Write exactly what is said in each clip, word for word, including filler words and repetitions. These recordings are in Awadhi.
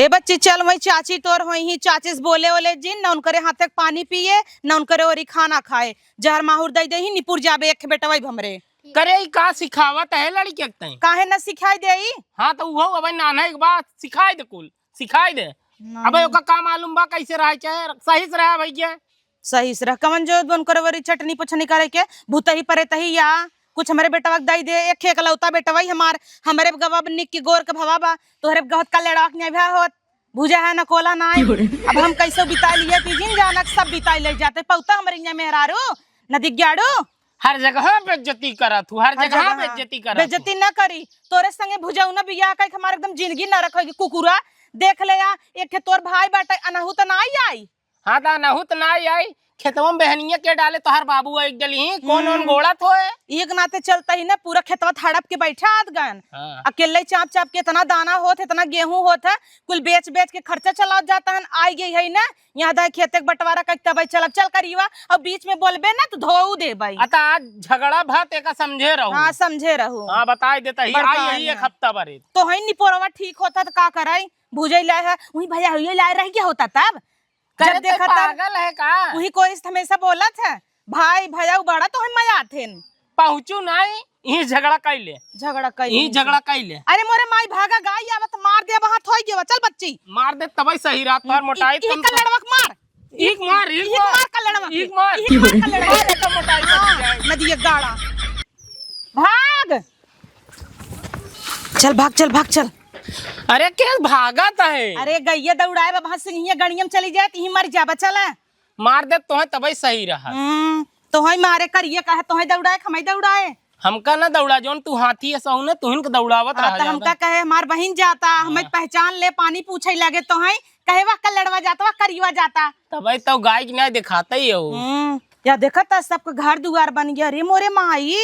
ए बच्ची, चल वही चाची तोर होइहीं, चाची से बोले ओले जिन, न उनकरे हाथे के पानी पिए, न उनकरे ओरी खाना खाए। जहर माहुर दइ देइहीं, निपुर जाबे एक बेटवा हमरे। करे ई का सिखावत है लड़के के तैं? काहे न सिखाई देई? हाँ, तो उहो अबे नान्हा एक बात सिखाई दे कुल। सिखाई दे। नहीं। अबे ओका का मालूम बा कैसे रहे, चाहे सही से रहे भैया। सही से रह, कवन जो बन करवरी चटनी पुछनी करे के, भूतही परेतही या कुछ हमरे बेटवा के दई दे, एक एकलौता बेटवा ही हमार, हमरे गवा निक के गोर के भवा बा, तोहरे गवत का लड़वा के नहीं भा होत, भुजा है न कोला नाई। अब हम कैसे बिता लिए ती जिन जानक सब बिताई ले जाते, पौता हमरे इहाँ मेहरारू, न दिग्याड़ू। हर जगह बेइज्जती करत हूँ, हर हर जगह जगह बेइज्जती करत हूँ। बेइज्जती न करी, तोरे संगे भुजौना बियाह कइके हमार एकदम जिंदगी नरक होई कुकुरा। देख ले या, एक ठे तोर भाई बाटे, अनहू त ना आई आई। हाँ, त अनहू त ना आई आई, खेतवा में बेहनिया के डाले तोहार बाबू एक डली ही, कौन कौन हम्म। गोड़त होए? एक नाते चलता ही ना, पूरा खेतवा हड़प के बैठा आत गन। हाँ। अकेले चाप चाप के इतना दाना होत है, इतना गेहूं होत है, कुल बेच बेच के खर्चा चलावत जाता है, आई गई है ना, यहाँ दाई खेते के बंटवारा कइके तबई चलब, चल करियवा, और बीच में बोलबे ना तो धोऊ देबई। अता आज झगड़ा भा तेका समझे रहू। हाँ, समझे रहू। हाँ, बताई देता ही, बड़का आई यही आदमी। एक हफ्ता भरे। तो हई निपोरवा ठीक होता तो का करई? भूजई लाए है, वही भैया हुई लाए रह गया होता तब। करे जब ते देखा तब पागल है का? वही कोई हमेशा बोलत है, भाई भैया बड़ा तो हम मजा आथे। पहुँचू नाई, यही झगड़ा कइले। झगड़ा कइले यही हमसे। झगड़ा कइले। अरे मोरे माई भागा, गाय आवत मार दे, वहाँ थोई गेवा, चल बच्ची। मार दे तबई सही रात, तोर मोटाई ई कम कल्लड़वा के मार। एक मार, एक एक मार। मार कल्लड़वा के। एक मार। एक मार कल्लड़वा मार के। एकदम मोटाई कम हाँ, जाए। नदिया गाड़ा। भाग। चल भाग, चल भाग, चल। अरे के भागत है? अरे गइया दौड़ाए बा, वहाँ से यहीं गड़ियम चली जाए, यहीं मर जाबा, चला। मार दे तोहे तबई सही रहा। हम्म, तोहे मारे करिए कहे, तोहे दौड़ाए, खमई दौड़ाए। हमका ना दौड़ा, जौन तू हाथी है सहू ने, तुहिन के दौड़ावत हाँ, रहा तो ज्यादा। हमका कहे हमार बहिन जाता, हमें हाँ। पहचान ले, पानी पूछे लगे तोहे, कहे वाह कल्लड़वा जाता, वाह करियवा जाता। तबई तो गाय की नहीं दिखाते ही हो। हम्म, या देखा त सबके घर दुआर बन गया। रे मोरे माई,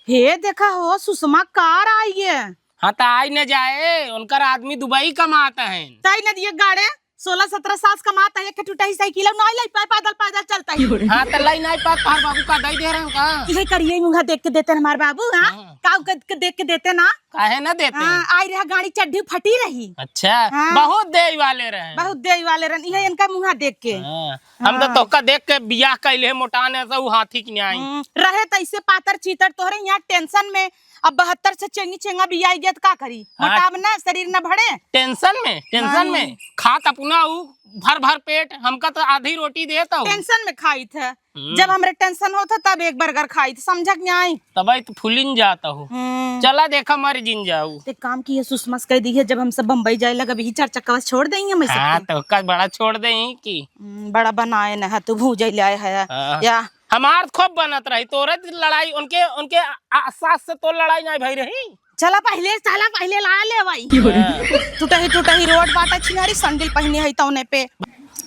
हे देखा हो सुषमा कार आई है। हाँ, त आई न जाए, उनकर आदमी दुबई कमात हैं। तई नदिया गाड़े, सोलह सत्रह सास कमात है, एक ठे टूटा ही साइकिल है, नाई लाई पाए, पैदल, पैदल चलता ही। हाँ, त लाई नाई पाए, तोहार बाबू का दई दे रहे हैं का? इहे करिए मुँहा देख के देते हैं हमार बाबू, हाँ? हाँ। का उ के, के देख के देते ना? काहे ना देते? हाँ, आई रहा गाड़ी चड्ढी फटी रही। अच्छा, हाँ। बहुत देई वाले रहे। बहुत देई वाले रहन, इहे इनका मुँहा देख के। हाँ, हम तो हाँ। तोहका देख के बियाह कइले मोटाने से उ हाथी की न्याय। हम्म, रहे त ऐसे पातर चीतर तोहरे यहाँ टेंशन में, अब बहत्तर से चेंगी चेंगा बियाह गया त का करी? हाँ। मोटाब ना, शरीर ना बढ़े। टेंशन में, टेंशन हाँ। में खात अपना उ भर भर पेट, हमका तो आधी रोटी देत हो। टेंशन में खाइत है। हम्म। जब हमरे टेंशन होत है तब एक बर्गर खाइत, समझक नहीं आई। तबई तो फुलिन जाता हो। हम्म। चला देखा मर जिन जाऊ। एक काम की है सुषमा से कह दी है, जब हम सब बम्बई जाए लगा, अभी चार चक्का बस छोड़ देंगे हम हाँ, सबको। तो का बड़ा छोड़ देंगे कि? हम्म, बड़ा बनाए न है, तू भूजै लाए है। हाँ। या हमार खूब बनत रही, तोरे लड़ाई, उनके, उनके आ-, सास से तो लड़ाई नहीं भई रही। चला पहिले, चला पहिले ला ले भाई। हाँ। टूटही, टूटही रोड बाटा छिनारी, सैंडल पहिने है तौने पे।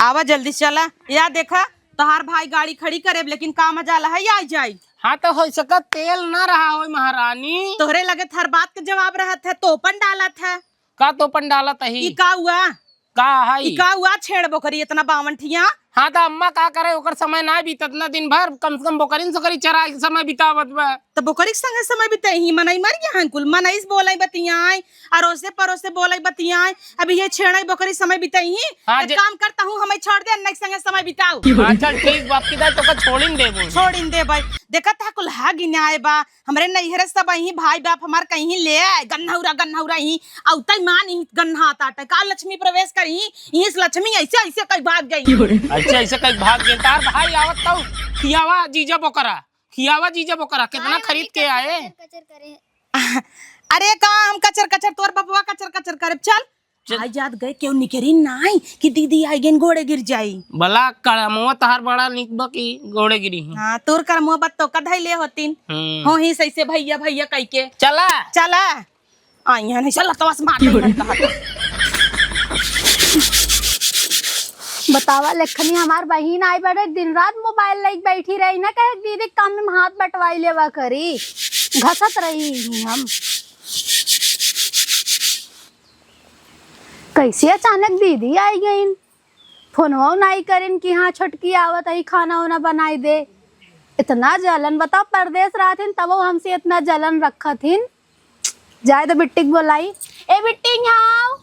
आवा जल्दी चला। या देखा, तोहार भाई गाड़ी खड़ी करे, लेकिन काम जाला है, आई जाई। हाँ, तो हो सका तेल ना रहा होई महारानी। तोहरे लगे हर बात के जवाब रहत है, तोपन डालत है। का तोपन डालत ही? ई का हुआ? का है? ई का हुआ छेड़ बोकरी इतना बावन ठिया? हाँ, तो अम्मा का करे, ओकर समय ना बीतत ना, दिन भर कम से कम बोकरिन सोकरी चराए के समय बितावत बा। तो बोकरी के संगे समय बिताई, मनई मर गया है कुल, मनई से बोले बतियाए, अड़ोसे पड़ोसे बोले बतियाए, अभी ये छेड़े बोकरी समय बिताई। हाँ, एक जे काम करता हूँ, हमें छोड़ दे, अन्ना के संगे समय बिताओ। हाँ, चल ठीक बा, अब की दाई तोका छोड़िन देबो। छोड़िन देबै। देखत है कुल हा गिनाए बा, हमरे नैहरे सब अहीं भाई बाप हमार कहीं ले आए, गन्हौरा, गन्हौरा ही, औतई मान ही गन्हा ताटे। का लक्ष्मी प्रवेश करी, इस लक्ष्मी ऐसे, ऐसे कहीं भाग गई। ऐसे, ऐसे कहीं भाग गई। तार भाई आवत तौ खियावा जीजा बोकरा, खियावा जीजा बोकरा, कितना खरीद के आए। कचर, कचर करे। अरे का हम कचर, कचर, तोर बबुआ कचर, कचर करे। चल, चल। आई जात गए केहू निकरी नाई कि दीदी आई गइन गोड़े गिर जाई। भला करमवा तहार बड़ा निक बा कि गोड़े गिरी ही। हाँ, तोर करमवा बत तो कधई ले होतीन। हम्म। हो ही सही से भैया, भैया कह के। चला। चला। आई यहाँ नहीं चला तो बस मार दे, कहा तो। बतावा लखनी हमार बहिन आई बड़े दिन रात मोबाइल लेके बैठी रही ना, कहे दीदी काम में हाथ बटवाई लेवा करी, घसत रही ही हम। कैसे अचानक दीदी आई गईन, फोनवा नाई करिन कि हाँ छोटकी आवत है खाना वाना बनाई दे। इतना जलन बताओ, परदेस रहत हिन तबो हमसे इतना जलन रखत हिन। जाए तो बिट्टी के बोलाई, ए बिट्टी यहाँ आओ।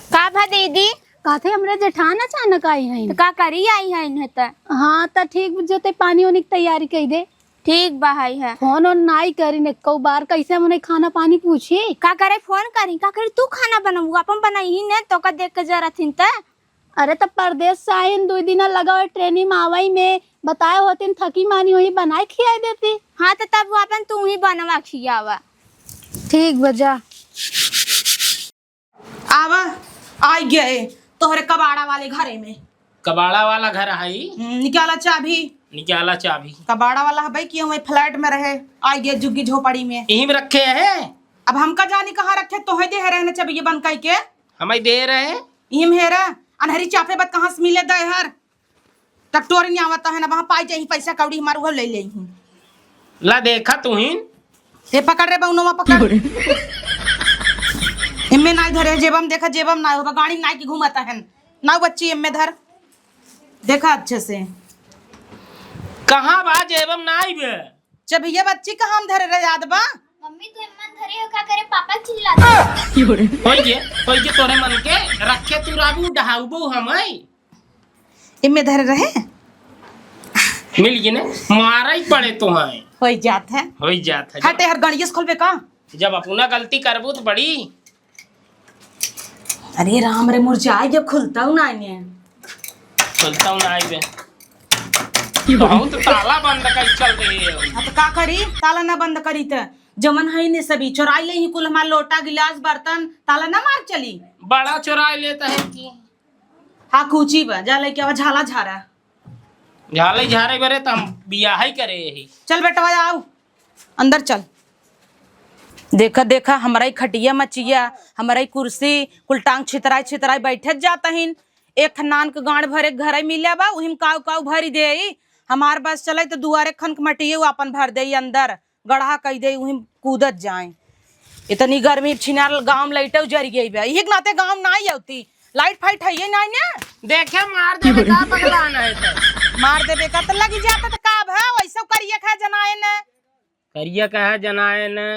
का हाँ दीदी। कहते हमरे जेठान अचानक आई हैं। तो का करी आई हैं इन्हें त? हाँ त ठीक, जो ते पानी ओनी की तैयारी कई दे। ठीक बा, हाय है। फोन ओन नाई करिन एको बार, कैसे हम उन्हें खाना पानी पूछी? का करे फोन करी, का करे तू खाना बनऊ, अपन बनाई ही ने, तो का देख के जरा थिन त। अरे त परदेस से आइन, दुई दिन लगा हुआ ट्रेनी में आवई में, बताए होतिन थकी मानी होई, बनाए खियाई देती। हाँ त तब वो अपन तू ही बनवा खियावा। ठीक बा जा। आवा, आई गए तोहरे कबाड़ा वाले घरे में। कबाड़ा वाला घर है? हम्म, निकाला चाबी। निकाला चाबी। कबाड़ा वाला है भाई कि हमें फ्लैट में रहे, आई गए झुग्गी झोपड़ी में। यहीं में रखे हैं। अब हमका जानी कहाँ रखे, तोहे दे रहे ना चाबी ये बंद करके। हमें दे रहे। यहीं में है रहे, अनहरी चापे बत कहाँ से मिले दे हर। टकटोरी नहीं आवता है ना, वहाँ पाई जाई पैसा कौड़ी हमार उहो ले ले ही। ला देखा तुहिन। ए पकड़ रे बउनवा पकड़। एम्मे नाई धरे जेबम, देखा जेबम नाई होबा, गाड़ी नाई की घूमता है। नाउ बच्ची एम्मे धर। देखा अच्छे से। कहाँ बा जेबम नाई बे? जब ये बच्ची कहाँ हम धरे रहे याद बा? मम्मी तू एम्मन धरे हो का करे पापा चिल्लाते। होई गे, होई गे तोरे मन के रखे तू राबू डहाउबो हमई। एम्मे धरे रहे। मिल गई ने, मारा ही पड़े तो है। होई जात है। होई जात है। हटे हर गणियस खोलबे का? जब अपना गलती करबू तो बड़ी। अरे राम रे, मुरझाई जब खुलता हूँ ना आने। खुलता हूँ ना आइबे। तो हम तो ताला बंद कर चल रही है। हाँ तो का करी? ताला ना बंद करी त जमन है ने सभी चोराई ले ही कुल हमार लोटा गिलास बर्तन ताला ना मार चली। बड़ा चोराई लेता है कि? हाँ कूची बा, जा लेके आवा झाला झारा। झाले झारे बरे त हम बियाह ही करे यही। चल बेटवा आऊ, अंदर चल। देखा देखा हमरा ही खटिया मचिया, हमरा ही कुर्सी कुल टांग छितराई छितराई बैठत जात हिन। एक नान के गांड भरे के घर मिले बा, उहिम काऊ काऊ भरी देई। हमार बस चले तो दुआरे खन के मटिए उ आपन भर देई अंदर। गड़हा कई दे, उही कूदत जाए। इतनी गर्मी छिनार गाँव में लाइटो जरि गई बा। इही के नाते गाँव नाई आवती। लाइट फाइट है ये नाई ने? देखे मार देबे का पगला ना है तो। मार देबे का तो लगी जाता तो का भा, वैसे करिए खा जनाए ने। करिए का है जनाए ने।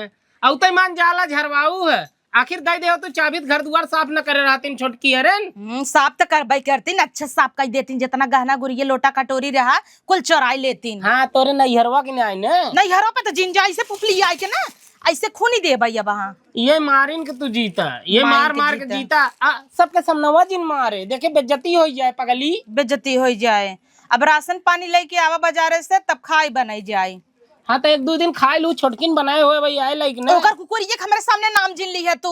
औ तो मान जाला झरवाऊ है। आखिर दई देहो तू चाबी त घर दुआर साफ न करे रहतीन छोटकी हरेन। हम्म, साफ त करबई करतीन, अच्छे साफ कई देतीन, जितना गहना गुरिये लोटा कटोरी रहा, कुल चोराई लेतीन। हाँ, तोरे नैहरवा के नाई ने। नैहरवा पे त जिन जा, ऐसे पुपली आई के ना, ऐसे खूनी देबई अब हाँ। ये मारिन के तू जीता, ये मारिन मार के मार के जीता। जीता। आ, सबके सामनवा जिन मारे, देखे बेइज्जती होई जाए पगली। बेइज्जती होई जाए। अब राशन पानी लेके आवा बाजारे से, तब खाई बनाई जाए। हाँ, तो एक दो दिन खाए लू, छोटकिन बनाए हुए भाई आए लाइक ना। ओकर कुकुरिये के हमरे सामने नाम जिन ली है तू।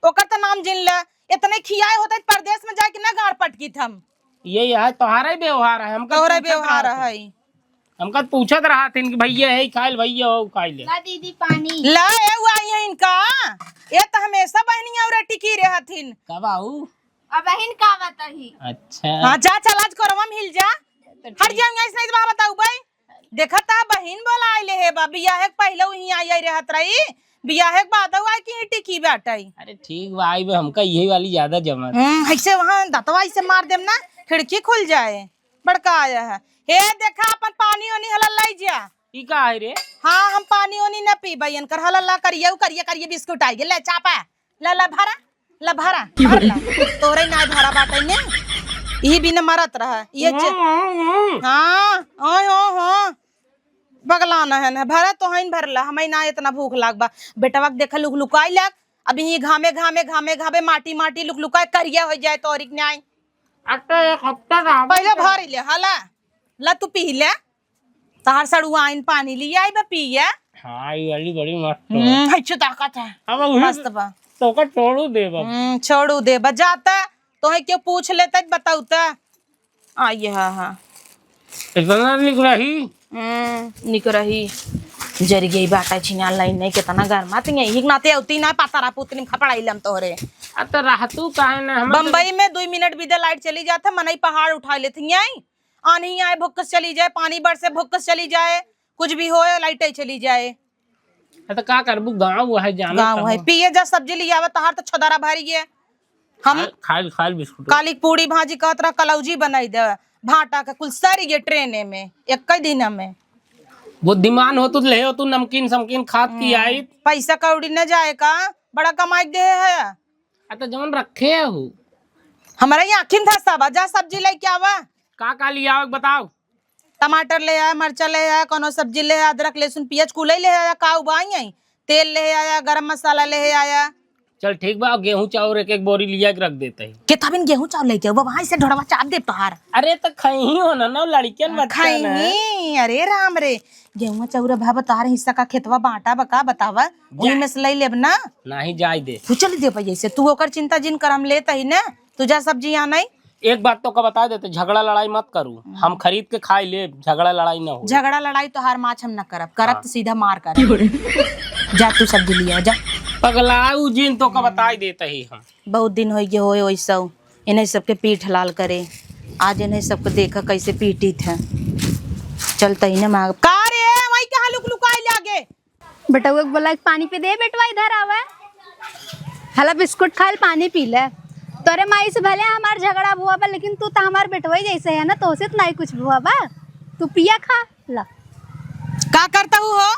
ओकर त नाम जिन ले, इतने खियाए होते परदेश में जाके ना गाड़ पटकीत हम। ये, ये है, तोहरा ही व्यवहार है, हमका तोहरा पूछत व्यवहार रहत है। हमका पूछत रहत हिन कि भैया है, खाइल भैया हो, खाइल ले। ला दीदी पानी। ला, ए, उ आई है इनका। ये त हमेशा बहनिया और टिकी रहत हिन। कब आऊ? अब बहन का बताही? अच्छा। हाँ, जा, चल, आज कोरवा में हिल जा। तो हट ठीक। जा, यहाँ से नहीं तो वहाँ बताऊ भाई। देखा ता बहिन बोलाइले हे बा, बियाहे के पहिले उहीं आई, आई रहत रही, बियाहे के बाद आई कि ही टिकी बाटई। अरे ठीक बा, आई बे, हमका यही वाली ज्यादा जमत। हम्म, ऐसे वहाँ दतवा ऐसे मार देम ना, खिड़की खुल जाए। बड़का आया है। हे देखा, अपन पानी ओनी हला लाई जा। ई का है रे? हाँ, हम पानी ओनी न पीबई, इनकर हला ला करिया, उ करिया, करिया बिस्कुट आई गे, ले चापा। ला, ला भरा, ला भरा, भर ला। तोरे नाय भरा बाटे ने, इही बिना मरत रहा। ये चे-, हाँ, ओए हो, हो। बगला न है ना, भरा तो हईन भरला, हमें ना इतना भूख लाग बा। बेटवा के देखा लुकलुकाई लाग, अब ये घामे, घामे, घामे, घामे, माटी, माटी लुकलुकाए करिया हो जाए तोरी के नाई। अब तो एक हफ्ता रहा। पहिले भर ले, हला, ला तू पी ले। तहार सड़ुआइन पानी लिया आई बा पिया। हाँ, ई वाली बड़ी मस्त बा। हम्म, है छो ताकत है। अब उहे मस्त बा। तोका छोड़ू देबा। हम्म, छोड़ू देबा। जाता, तोहे क्यों पूछ लेता, बताऊ ता। आ, ये, हाँ, हाँ। इतना निक रही। हम्म, निक रही। जरि गई बाटा छिना लाइन नहीं, कितना गर्मा तिंगे। एक नाते होती ना, पातारा पुतनी में खपड़ाई लम तोहरे। आ, तो रहतू काहे ना, हम तो बम्बई में दुई मिनट भी दे लाइट चली जाता, मनई पहाड़ उठा लेती आई। आन्ही आए, भुक्कस चली जाए, पानी बरसे, भुक्कस चली जाए, कुछ भी होए, लाइटे चली जाए। अरे तो का करबू, गाँव है, जाना गाँव है। पिए जा, सब्जी लियावा, तहार तो छोदारा भरी है। हम खाल, खाल, खाल बिस्कुट। काली पूड़ी भाजी कहत रहा, कलौजी बनाई दे, भाटा के कुल सरी गे ट्रेने में, एक ही दिन में। बुद्धिमान हो तू, ले हो तू नमकीन समकीन खात की हम्म। आई। पैसा कौड़ी न जाए का, बड़ा कमाई दे है। आ तो जौन रखे हो, हमरा यहाँ आँखी में धसावा, जा सब्जी लेके आवा। का का लियावे के बताओ? टमाटर ले आया, मरचा ले आया, कौनो सब्जी ले आया, अदरक, लहसुन, पियाज कुलई ले आया, का उबाई आई? तेल ले आया, गरम मसाला ले आया। चल ठीक बा, गेहूं चाउर एक एक बोरी लिया के रख देते हैं। केतना बिन गेहूं चाउर लेके आऊ, वहां से ढोड़वा चाप देब तोहार। अरे तो खइही हो ना, ना लड़कियन बच्चा ना। खइही, अरे राम रे, गेहूं चाउर भाव तोहार हिस्सा का खेतवा बांटा बा का बतावा, जा। वही में से ले लेब ना। नहीं जाए दे। तू चल दे भैया से, तू ओकर चिंता जिन कर, हम लेत ही ना, तू जा सब्जी आना ही। एक बात तो का बता देते, झगड़ा लड़ाई मत करू, हम खरीद के खाई ले, झगड़ा लड़ाई ना हो। झगड़ा लड़ाई तोहार माछ हम ना करब, करब हाँ। तो सीधा मार करब। जा तू सब्जी लिया जा। पगलाऊ जिन तो का बताई देते ही हम। बहुत दिन होई गए होए वैसा, इन्हें सबके पीठ लाल करे, आज इन्हें सबके देखा कैसे पीटित है। चलते ही ना मांग का रे, वही कहाँ लुक लुकाई लागे। बेटवा के बोला, "एक पानी पी दे बेटवा, इधर आवे।" हला बिस्कुट खाइल, पानी पी ले। तोरे माई से भले हमार झगड़ा भुआ बा, लेकिन तू तो हमार बेटवा ही जैसे है ना, तोसे तो नहीं कुछ भुआ बा। तू पिया खा ला। का करता हूँ हो?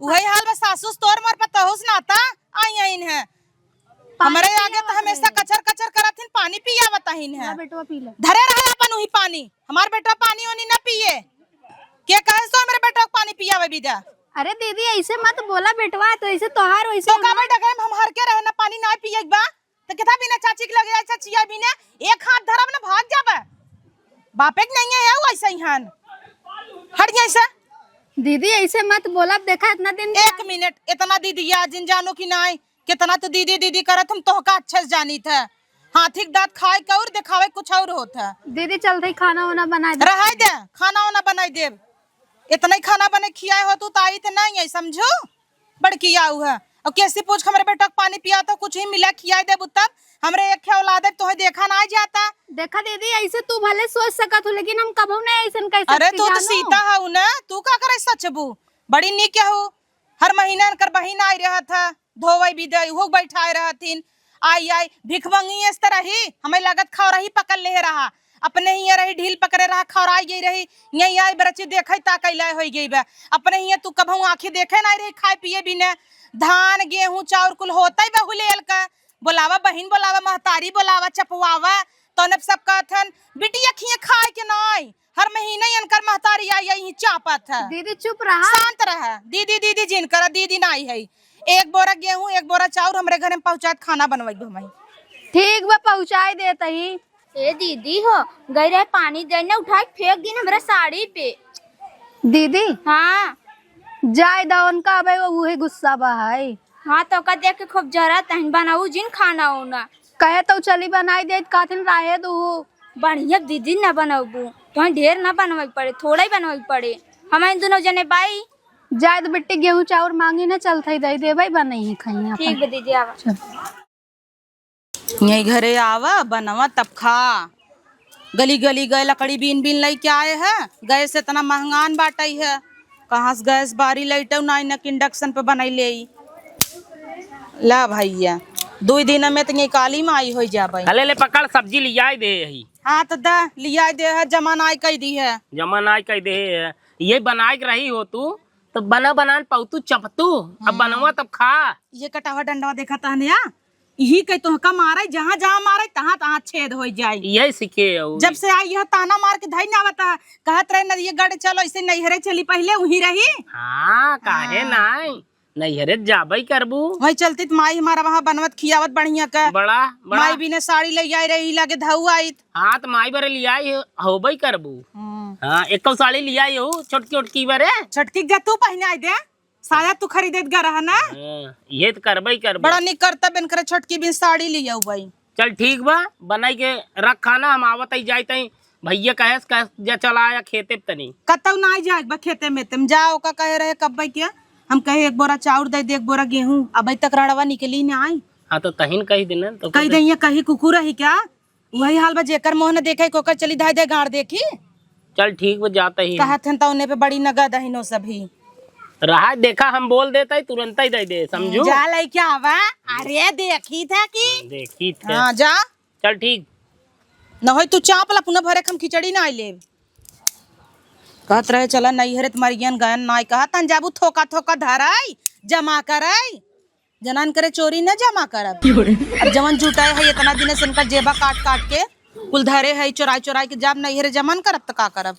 वही हाल बा सासुस तोर मोर पर तहुस नाता आई आइन है। पानी हमरे पिया आगे तो हमेशा कचर कचर करत हिन, पानी पिया बताहिन है। ला बेटवा पी ले। धरे रहे अपन वही पानी, हमार बेटवा पानी ओनी न पिए। के कहे सो हमरे बेटवा के पानी पियावे बिदा? अरे दीदी, ऐसे मत बोला बेटवा, तो ऐसे तोहार वैसे तो का हमार बेटा कहे हम हर के रहे ना, पानी ना पिए बा, तो कितना बिना चाची के लगे जाए, चाची आई बिना एक हाथ धरब ना भाग जाबे। बापे के नहीं है वो ऐसे ही हन। हट जाए से। दीदी, ऐसे मत बोला, देखा इतना दिन एक मिनट, इतना दीदी या जिन जानो कि नाई, कितना तो दीदी दीदी करत, हम तोहका अच्छे से जानित है। हाथी के दांत खाए के और दिखावे कुछ और होत है। दीदी, चलते ही खाना वाना बनाए दे। रहाई दे, खाना वाना बनाई देब। इतना ही खाना बने खियाए हो तू, तो आई थे नहीं आई, समझू? बड़की आऊ है। और कैसी पूछ के हमरे बेटा के पानी पिया तो कुछ ही मिला खियाए देबू तब। हमरे एक खे औलाद है, तोहे देखा ना जाता। देखा दीदी, ऐसे तू भले सोच सकत हो, लेकिन हम कबहू नहीं ऐसन कह अरे सकती तू तो जानू। सीता हऊ ना, तू का करे सचबू? बड़ी नीक हऊ। हर महीना इनकर बहिन आई रहत है, धोवई बिदई, उहो बैठाए रहथिन। आई, आई, भिखमंगी इस तरह ही, हमें लागत खौराही पकड़ ले रहा। अपने ही ये रही, ढील पकड़े रहा, खौराई गई रही। यही आई बरची देखई ता कैला होई गई बा। अपने ही ये तू कबहू आँखें देखे नाई रही, खाए पिए बिना। धान, गेहूं, चाउर कुल होता ही बहुलेल का। बोलावा बहिन, बोलावा महतारी, बोलावा चपवावा। तौने सब कहथन, "बिटिया खिए खाए के नाई।" हर महीने इनकर महतारी आई, आई ही चापत है। दीदी चुप रहा। शांत रहा। दीदी, दीदी जिन करा, दीदी नाई है। एक बोरा गेहूं, एक बोरा चाउर हमरे घरे में पहुंचाए, खाना बनवाई हम। ठीक बा, पहुंचाए देत ही। ए दीदी हो, गई रहे पानी देने, उठाए फेंक दिन हमरे साड़ी पे। दीदी? हाँ। जाए दा उनका, अबे वो उहे गुस्सा बा है। हाँ, तो ओका देख के खूब जरा तहन बनाऊ जिन खाना उना। कहे तो चली बनाई देत, काथिन राहे दू। बढ़िया दीदी ना बनौबू, तोहे ढेर ना बनवे के पड़े, थोड़ा ही बनवे के पड़े। हम इन दोनों जने बाई। जाए तो बिट्टी गेहूं चाउर मांगी ना, चलत ही दे देबै, बनई ही खाई अपन। ठीक बा दीदी, आवा। चल। यही घरे आवा, बनवा तब खा। गली गली गए लकड़ी बीन बीन लइके आए है। गैस इतना महंगान बाटई है, कहाँ से गैस बारी लइटऊ ना, इन्हें induction पे बनाई ले। ला भैया, दुई दिन में तो ये काली माई हो जाबे। हले ले पकड़, सब्जी लियाई दे यही। हाँ तो दा, लियाई दे है, जमा नाई कई दी है। जमा नाई कई दे है, ये बनाए के रही हो तू, तो बना बना पौतू चपतू, अब हाँ। बनवा तब खा। ये कटावा डंडवा देखा तहने आ, यही कहीं तोहका मारे, जहाँ जहाँ मारे तहाँ तहाँ छेद हो जाए। यही सीखे हो। जब से आई यह ताना मार के धई ना आवता, कहत रहे नदिया गढ़ चलो, ऐसे नैहरे चली, पहले वहीं रही। हाँ, काहे हाँ। नाई? नैहरे जाबई करबू। वही चलती त माई हमारा वहाँ बनवत खियावत बढ़िया का। बड़ा, बड़ा। माई बिने साड़ी ले आई रही, लागे धऊ आइत। हाँ, त माई बरे लियाई हो-, होबई करबू। हम्म। हाँ, एको साड़ी लियाई हो, छोटकी ओटकी बरे। छोटकी जा तू पहनाई दे। साया तू खरीदे गा रहा ना? हाँ, ये तो करबे ही करबे। बड़ा निक करता बिन करे छोटकी बिन साड़ी लियाऊ भाई। चल ठीक बा, बनाई के रख खाना, हम आवत ही जाइत ही। भैया कहेस, कहेस जा चला आया खेते पे तनी। कतौ ना आई जाए बा खेते में, तुम जाओ का कहे रहे कब्बे के, हम कहे एक बोरा चाउर दे दे, एक बोरा गेहूं, अबे तक रड़वा निकली ना आई। हाँ तो तहिन कही देना तो कही कहे दे, ये कही कुकुर ही क्या? वही हाल बा, जेकर मुंह न देखे, कोकर चली धाय दे गाड़ देखी। चल ठीक बा, जात ही। कहत हन त उन्हें पे बड़ी नगद अहिनो सभी। रहा, देखा, हम बोल देत ही, तुरंत ही दे दे, समझू? जा लइके आवा। अरे, देखी था कि? देखी थे। हाँ, जा। चल ठीक। न होई तू चाप ला, पुनः भरे हम खिचड़ी ना आई लेब। कहत रहे, "चला नैहरे तुम्हारी ज्ञान गायन ना आई।" कहत हन, "जाबू थोका थोका धराई, जमा कराई।" जनान करे चोरी न जमा करब। अब जवन जुटाए है इतना दिन से इनका जेबा काट काट के, कुल धरे है, चोराई चोराई के जाब नैहरे जमा न करब त का करब?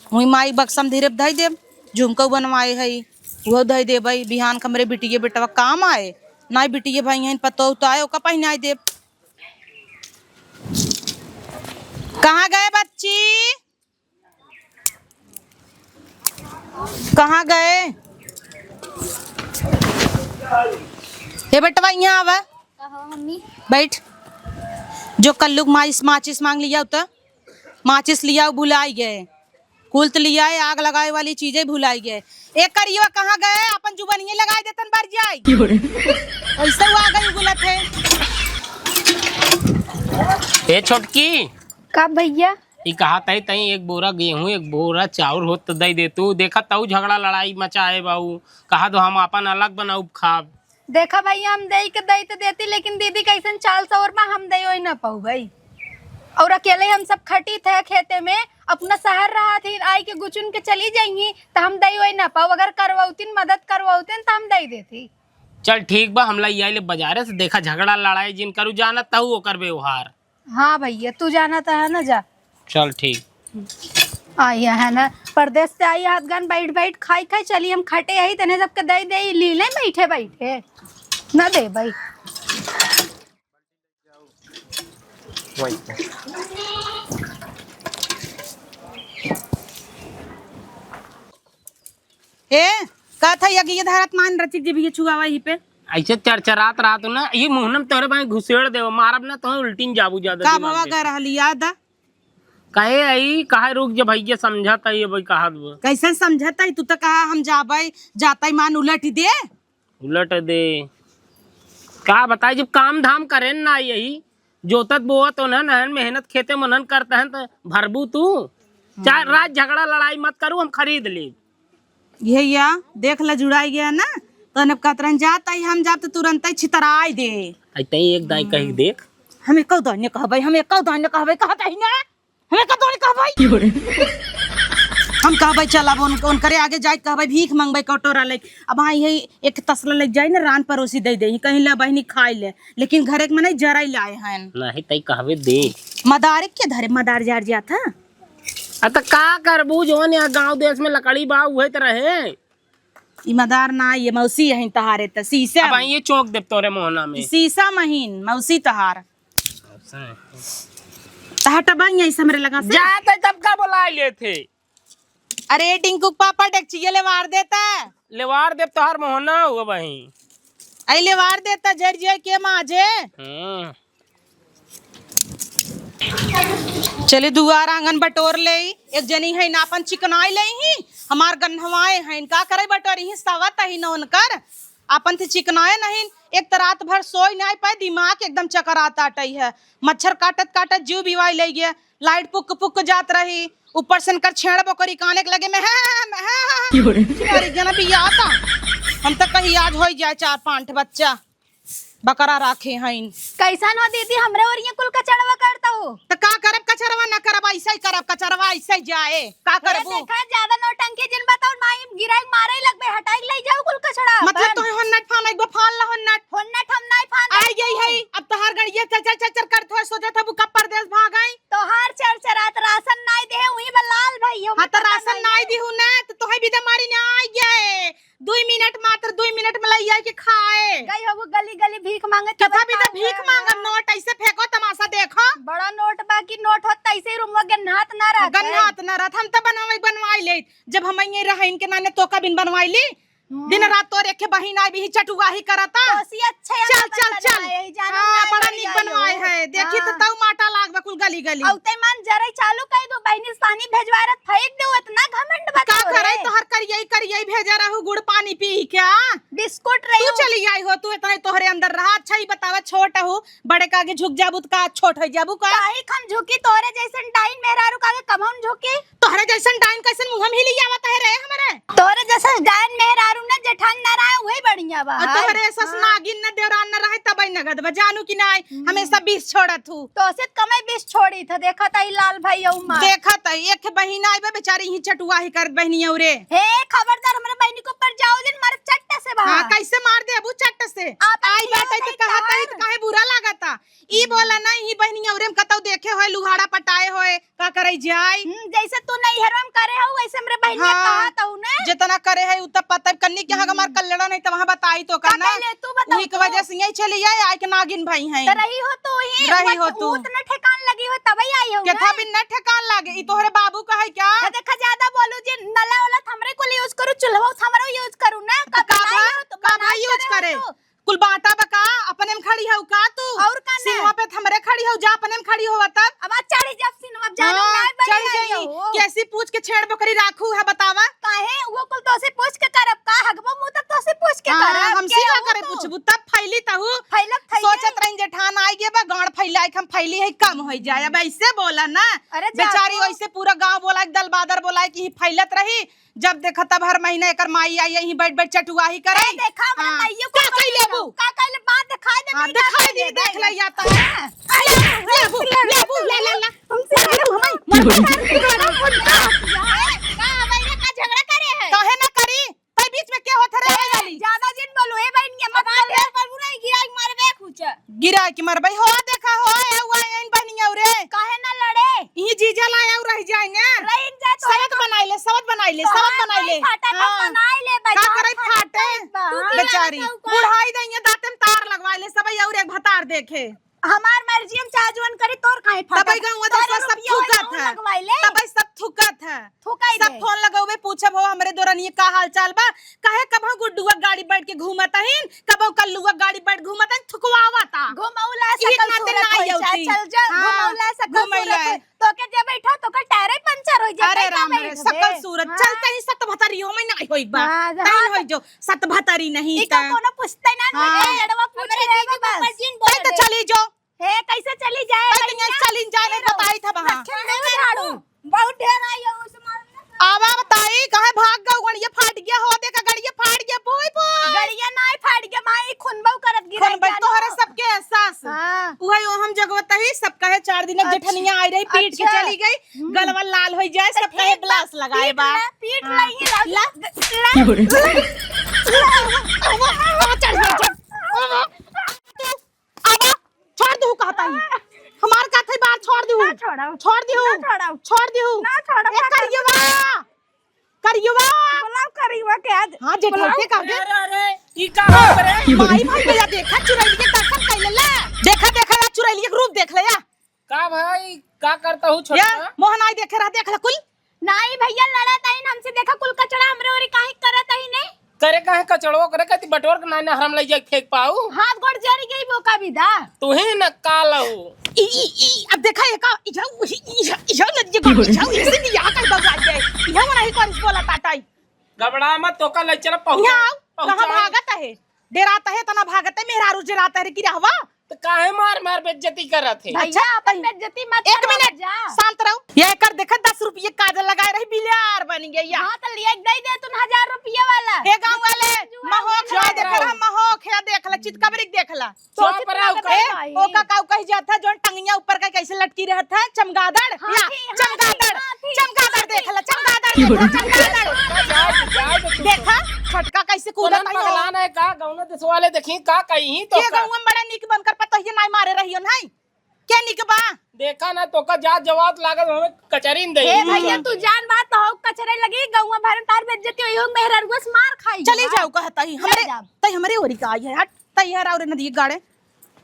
हुई माई बक्सम धीरे धई देब, झुमकऊ बनवाए है, उहो धई देबई। बिहान क हमरे बिटिये बेटवा काम आए, नाई बिटिये भाई हैं पतोह तो आए, ओका पहिनाई देब। कहाँ गए बच्ची? कहाँ गए? हे बेटवा, यहाँ आवा। का हो मम्मी? बैठ। जो कल्लू क माचिस, माचिस मांग लिया त माचिस लिया, भुलाई गए। कुल त लिया है, आग लगाए वाली चीजें भुलाई गए। एक करियवा कहाँ गए? अपन जुबनिये लगाए देतन बर जाई। ऐसे वो आ गई उगलत है। ए छोटकी। का भैया? ई कहा तई, तई एक बोरा गेहूं, एक बोरा चाउर होत त दई दे तू। देखा तऊ झगड़ा लड़ाई मचाए बाऊ। कहा दो हम आपन अलग बनाउब खाब। देखा भैया, हम देई के देई त देती, लेकिन दीदी कैसन चाल सवर बा, हम देई ओई ना पाऊ भाई। और अकेले हम सब खटी थे खेते में, अपना शहर रहा थी, आई के गुचुन के चली जाइही, त हम देई ओई ना पाऊ। अगर करवाउतिन, मदद करवाउतिन, त हम देई देती। चल ठीक बा, हम लाई आइले बाजारे से, देखा झगड़ा लड़ाई जिन करू, जानत तहू ओकर व्यवहार। हाँ भैया, तू जानत है ना, जा। चल ठीक। आई है ना, परदेस से आई हाथ गन बैठ बैठ खाई खाई, चली हम खटे आई, तने सबके दे दे, ली ले बैठे बैठे, ना दे भाई। ए, कहत है, यज्ञ धारत मान रचित जे भी ये छुआवा ही पे। ऐसे चरचरात रहत ना, ये मुहनम तोरे भाई घुसेड़ देव, मारब ना तो उल्टिन जाबू ज्यादा का दिमाग भवा दे। कर रहली याद आ? कहे आई, कहे रुक जे भैया समझत है ये भाई कहत बा। कैसे समझत है? तू तो कहा हम जाबे, जाता ही मान उलट दे। उलट दे। का बताई, जब काम धाम करेन ना यही, जोतत बोवत होनहन हन, मेहनत खेते मनन करत हन, त भरबू तू? चाहे हम्म। रात झगड़ा लड़ाई मत करू, हम खरीद लेब। ये या, देख ला जुड़ाई गया ना, तो नब कहत रहन, "जात आई हम जाब त तुरंत ही छितराई दे।" आई तई एक दाई कही हम्म। देख। हम एको दाई न कहबै, हम एको दाई न कहबै, कहत ही ना। हमें का तोरी कहबै? हम कहबै, चल अब उन, उनकरे आगे जाए कहबै, भीख मंगबै कटोरा लेके। अब हाँ, यही एक तसला लेके जाए ना, रान परोसी दे दे, कहीं ला बहिनी खाई ले, लेकिन घरे के मने जराई लाए हैं। नहीं, तई कहबे दे। मदारे के धरे, मदार जार जात है। आ, त का करबू, जौन यहाँ गांव देश में लकड़ी बा, उहे त रहे। ई मदार ना, ये मौसी यहीं तहारे त शीशा अब में। आई ये चौंक देब तोरे मोहना में। ई शीशा महीन, मौसी तहार। त हटबा यहीं से हमरे लगा से। जात है तब का बोलाए लेत है? अरे टिंकू के पापा डेकचिया लेवार देता। लेवार देब तोहार मोहना हुआ बही। आई लेवार देता जर जे के माजे। हम्म। चली दुआर आंगन बटोर लेई। एक जनी है ना अपन चिकनाई लेई ही, हमार गन्हवाए हैं, का करे बटोरी ही, सवत ही न उनकर। अपन थे चिकनाए नहीं, एक त रात भर सोई नाई पाए, दिमाग एकदम चकरात आटई है। मच्छर काटत काटत जीव बिवाई ले गया, लाइट पुक पुक जात रही, ऊपर से इनकर छेड़ बकरी काने के लगे में, हैं, हैं, हैं, हैं, हैं। अरे जना भी आता, हम तो कही आज होई जाए चार पांच बच्चा बकरा राखे हईन। कैसन हो दीदी, हमरे ओरिया कुल कचड़वा करता हो? त का करब, कचड़वा ना करब, ऐसे ही करब, कचड़वा ऐसे ही जाए, का अरे करबू? देखा, ज्यादा नौटंकी जिन बताओ, माई गिराई मारे लगबे, हटाई ले जाओ कुल कचड़ा मतलब अपन। तोहे होन्नट फान, एक बार फान ला होन्नट। होन्नट हम नहीं फान आई गई है, अब तोहार गड़िया चर चर चर चर करत हो, सोचत हबू कब परदेस भाग आई। तोहार चर चरात राशन नहीं दे, वही बा लाल भाई हो, हाँ, तो पता राशन नहीं नहीं है। दिहू ना, तो तोहे भी दमारी ना आई गए। दुई मिनट, मात्र दुई मिनट में लई आई के खाए। गई हो वो गली गली भीख मांगे, कितना तब भी तो खाऊंगा भीख हम। मांगब, नोट ऐसे फेंको, तमाशा देखो। बड़ा नोट बाकी नोट होत, ऐसे ही रूमवा गन्हात ना रहत है। गन्हात ना रहत, हम तो बनवाई, बनवाई ले। जब हम यहीं रहे इनके नाने तो कबिन बनवाई ली। हम्म। दिन रात तोर एक बहिन आई भी चटुआही करता। तो सी अच्छे चल, अपन चल, चल। बनवाए, यही जाने हाँ, ना बड़ा करी नीक आयो। बनवाए है। देखी तो हाँ। तऊ माटा लाग बा कुल गली गली। औते मन जरे चालू कई दो बहिनी सानी भेजवाए रत फेंक दे, इतना घमंड का बता करे रे। तोहर करियई करियई भेजा रहू गुड़ पानी पी क्या? बिस्कुट रही तू हूँ। चली आई हो, तू इतना तोहरे अंदर रहा। अच्छा ही बतावा, छोट हो, बड़े का आगे झुक जाबू त का छोट हो जाबू का? काहे हम झुकी? तोहरे जैसन डाइन मेहरारू का आगे कमौन झुकी? तोहरे जैसन डाइन कैसन मुंह में हिली आवत है रे हमरे? तोहरे जैसन डाइन मेहरारू ना जेठान ना रहा, वही बढ़िया बा। और तोहरे सस हाँ। नागिन ना देवरान ना रहे तब नगद बा, जानू कि नाई? हम्म। हमेशा बीस छोड़त हूँ। तो से कमे बीस छोड़ी था, देखा था ई लाल भाई औ मार। देखा था एक बहिन आई बा बेचारी ही चटुआ ही करत बहिनी औरे। हे खबरदार हमरे बहिनी के ऊपर जाओ जिन, मारे चट्टे से बा। हाँ, कैसे मार देबू चट्ट से? आप आई बात है तो कहा तही तो काहे बुरा लागता? ई बोला ना, ई बहनी औरे में कतौ देखे होए, लुहाड़ा पटाए होए, का करे जाई? हम्म, जैसे तू नैहरवा में करे हो, वैसे हमरे बहनिया हाँ, कहत हऊ ना। जितना करे है, उतना पता है। कन्नी के यहाँ हमार हम्म। कल्लड़ा नहीं, तो वहाँ बताई तो का करना। कहले, तू बताऊ उही के तो। वजह से यही चली आए, आए के नागिन भाई हैं। तो रही हो तू ही, रही मत हो तू। उतना ठेकान लगी हो, तबही आई हो केथा ना। बिन न ठेकान लागे, ई तोहरे बाबू का है क्या? तो देखा, ज्यादा बोलू जे नला वाला हमरे कुल use करू, चूल्हा हमरो use करू ना, तो का बनाई भा-, हो तो का बनाई भाई use करे हो करे? तो। कुल बाटा बा का? अपने में खड़ी हऊ का तू? और का ना? सिनवा पे त हमरे खड़ी हऊ, जा अपने में खड़ी होवा तब। अब आ चढ़ी जब सिनवा, जानू हाँ, ना चढ़ बनी जाई। हो। कैसी पूछ के छेड़ बकरी राखू है बतावा? काहे? वो कुल तोसे पूछ के करब का? हगबो मुँह तब तोसे पूछ के हाँ, करब। हमसे के का हो करे तू? पूछबू? तब फैली तहू। फैलत थई सोचत है। रही जेठान आई गे बा, गांड फैलाई के हम फैली है, कम हो जाए। अब ऐसे बोला ना। अरे जा बेचारी तू। वैसे पूरा गांव बोला, एक दल बादर बोला कि ही फैलत रही। जब देखा तब हर महीना एकर माई आई, यहीं बैठ बैठ चटुआही करे। ए, देखा, हमरा हाँ। माइयो का को कह लेबू? का कह ले? बात दिखाई दे, हाँ, नहीं दिखाई जाता दे, है, देख ले, या तो है। हाँ। लेबू, लेबू, लेबू, ले, ले, ले। हमसे लेबू, हमारी मर का, का, भैया का झगड़ा करे है? काहे ना करी? तै बीच में के होत रे, ए, वाली? ज्यादा जिन बोलू, ए बहन, ये मत बोल। ढेर बोलबू नहीं, गिरा के मारबे कुछ। गिरा के मरबे हो, देखा हो, ए, हुआ इन बहनिया रे। काहे ना लड़े? ई जीजा ला आऊ रह जाए ने। रह जाए तो सबत बनाई ले, सबत बनाई ले, सबत बनाई ले। फाटा हाँ। बनाई ले, का करे फाटे? तू की बेचारी। बुढ़ाई दइए, दांते में तार लगवाई ले, सब और एक भतार देखे। हमार मर्जी, हम चाहे जवन करी, तोर काहे फाटा? तबे गाँव वाला सब थूकत है। तबे सब थूकत है। थूकाई सब दे। फोन लगौबे, पूछब हो हमरे दोरनिये का हाल चाल बा? काहे कबहु गुड्डुआ गाड़ी बैठ के घूमत हईन, कबहु कल्लुआ गाड़ी बैठ घूमत हईन, थुकवावता। घुमौला सकल सूरत होई, चल जा, हाँ, घुमौला सकल सूरत होई। तोके जे बैठा, तोकर टायरे पंचर होई जाए, अरे राम रे, सकल सूरत। हाँ। चलते ही सत भतरी हो, मैं नाई होई बा। हाँ, तैन होई जो, सत भतरी नहीं ई का कोनो पूछते ना, हाँ। लड़वा पूछे रे बस। तै तो चली जो। हे, कैसे चली जाए? तै तो यहाँ चली जाए, नहीं बताई था वहाँ। रखे दे झाड़ू। बहुत ढेर आई हो, उसे मालूम ना। आवा बताई, काहे भाग गऊ? गड़िया फाट गया हो, देखा गड़िया फाट गया, बोई बोई। गड़िया नाई फाट गया, माई खुनबऊ करत गिरा गया तोहरे ना। सबके एहसास। हाँ। उहे ओ हम जगवत ही, सब कहे चार दिन जेठनिया आई रही, पीट के चली गई, हम्म। गलवा लाल हो जाए, सब कहे ब्लास लगाए बा। पीट ला, पीट ला, ला। आवा, छोड़ दू कहता ही। हमार का थे बार छोड़ दू। ना छोड़ाऊ। छोड़ दू। ना छोड़ाऊ। छोड़ दू। ना छोड़ाऊ, ए ना करियवा। करियवा। बुलाओ करियवा के आज। हाँ, जेठौते का दे। अरे, अरे, ई का बात रे? माई भाई भैया देखा चुरैलिया दर्शन कैले ला। देखा, देखा ला चुरैलिया के रूप देख ले या। का भाई, का करता हूँ छोटका? मोहन आई देखे रहा, देख ले कुल। नाई भैया, लड़त आइन हमसे, देखा कुल कचड़ा हमरे ओरी काहे करत आइन ने? करे काहे कचड़ो करे, कहती बटोर के नाई नहरम लई जाई फेंक पाऊ। हाथ गोड़ जरी गई बोका बिदा। तू ही न कालऊ। ई, ई, ई, अब देखा एका, ई जाऊ, ई, ई, ई जाऊ नदिया का, ई जाऊ, इसे भी यहाँ कहीं बगाई जाए। ई जाऊ नहीं कर इसको लताटाई। गबड़ा मत, तोका लई चला पहुँचा। यहाँ आओ, कहाँ भागत है? डेरात है, तना भागत है, मेहरारू डेरात है रे, की रहवा? तो काहे मार मार बेइज्जती करत है? भैया, अच्छा, अपन बेइज्जती मत एक करवाओ मिनट, जा। शांत रहो। ये कर देखे, दस रुपये काजल लगाए रही, बिलार बन गई या। हाँ, तो लिए दे दे तुम हजार रुपये वाला। हे गाँव वाले, महोख है, देख ला, महोख है, देख ला, चितकबरी देख ला। चुप रहो, ए, भाई। ओका काऊ कही जात है, जोन टंगिया ऊपर का कैसे लटकी रहत है, चमगादड़? हाँ, या, हाँ, चमगादड़, हाँ, चमगादड़ देख ला, चमगादड़ देख ला, चमगादड़। देखा, छोटका कैसे कूदत है। पगला नहीं का, गौना देश वाले देखी का कही तो ये का? गौवा में बड़ा नीक बनकर पतोहिए नाई मारे रहियो नाई। के नीक बा? देखा ना, तोका जात जवाब लागत, हमें कचरिन दे। ए भैया, तू जान बात हो, कचरे लगी, गौवा भरन तार बेइज्जती होई हो, मेहररुआ से मार खाई चली जाऊ कहता ही, हमरे, तई हमरे ओरी का आई है, हट। तैयार और नदी गाड़े,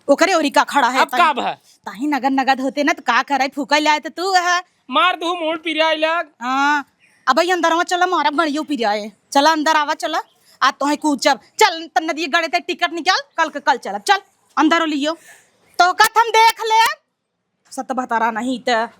ओकरे ओरी का खड़ा है अब तनी। का भा? ताही नगद नगद होते ना तो का करे, फूका लाए तो तू है। मार दू मूड़ पिराई लाग। हाँ, अब ई अंदरवा चला, मारब गड़ियो पिराए। चला अंदर आवा, चला। आ तोहे कूचब। चल त नदी गाड़े ते टिकट निकाल, कल के कल चलब। चल अंदर लियो। तो कत हम देख ले। सत भतारा नहीं त।